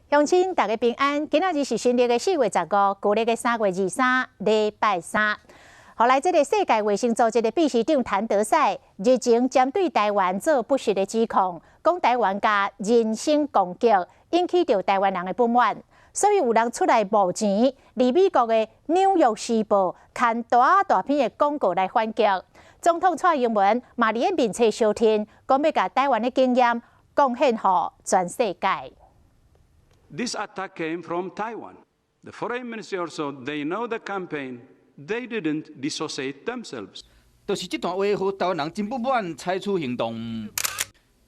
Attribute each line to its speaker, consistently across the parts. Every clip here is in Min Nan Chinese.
Speaker 1: 鄉親大家平安，今仔日是新曆的4月15，舊曆的3月23，禮拜三。予來這个世界衛生組織的秘書長譚德塞日前針對台灣做不實的指控，講台灣共人身攻擊，引起著台灣人的不滿，所以有人出來募錢，佇美國的《紐約時報》刊大大篇的廣告來反擊。總統蔡英文嘛佇咧面冊相挺，講欲共台灣的經驗貢獻予全世界。
Speaker 2: This attack came from Taiwan. The foreign ministry also, they know the campaign. They didn't dissociate themselves.
Speaker 3: 就是這段話，予台灣人真不滿，採取行動。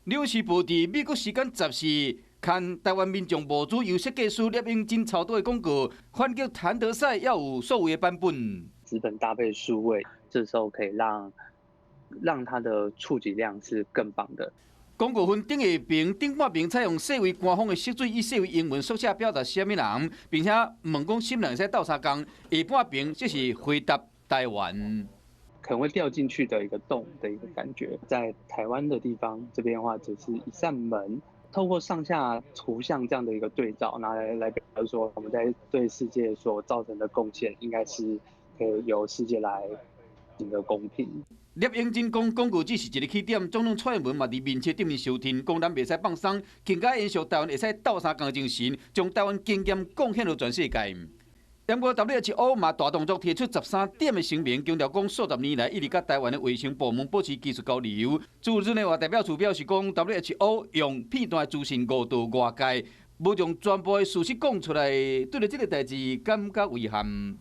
Speaker 3: 紐時報佇美國時間14刊台灣民眾募資由設計師聶永真操刀的廣告，反擊譚德塞猶有數位的版本。
Speaker 4: 紙本搭配數位，這時候可以讓它的觸及量是更棒的。
Speaker 3: 廣告分頂下爿、頂半爿採用細微官方的色水，以細微英文縮寫表達啥物人，並且問講啥物人會使鬥相共。下半爿則是回答台灣。
Speaker 4: 可能會掉進去的一個洞的一個感覺，在台灣的地方這邊的話，只是一扇門，透過上下圖像這樣的一個對照，拿來表示說我們在對世界所造成的貢獻，應該是可以由世界來贏得公平。
Speaker 3: 聶永真講，廣告只是一個起點，總統蔡英文嘛佇面冊頂面相挺，講咱袂使放鬆，更加延續台灣會使鬥相共精神，將台灣經驗貢獻予全世界。毋過 WHO 嘛大動作提出13點的聲明，強調講數十年來一直佮台灣的衛生部門保持技術交流。駐日內瓦代表處表示講，WHO 用片段資訊誤導外界，無將全部的事實講出來，對著這个代誌感覺遺憾。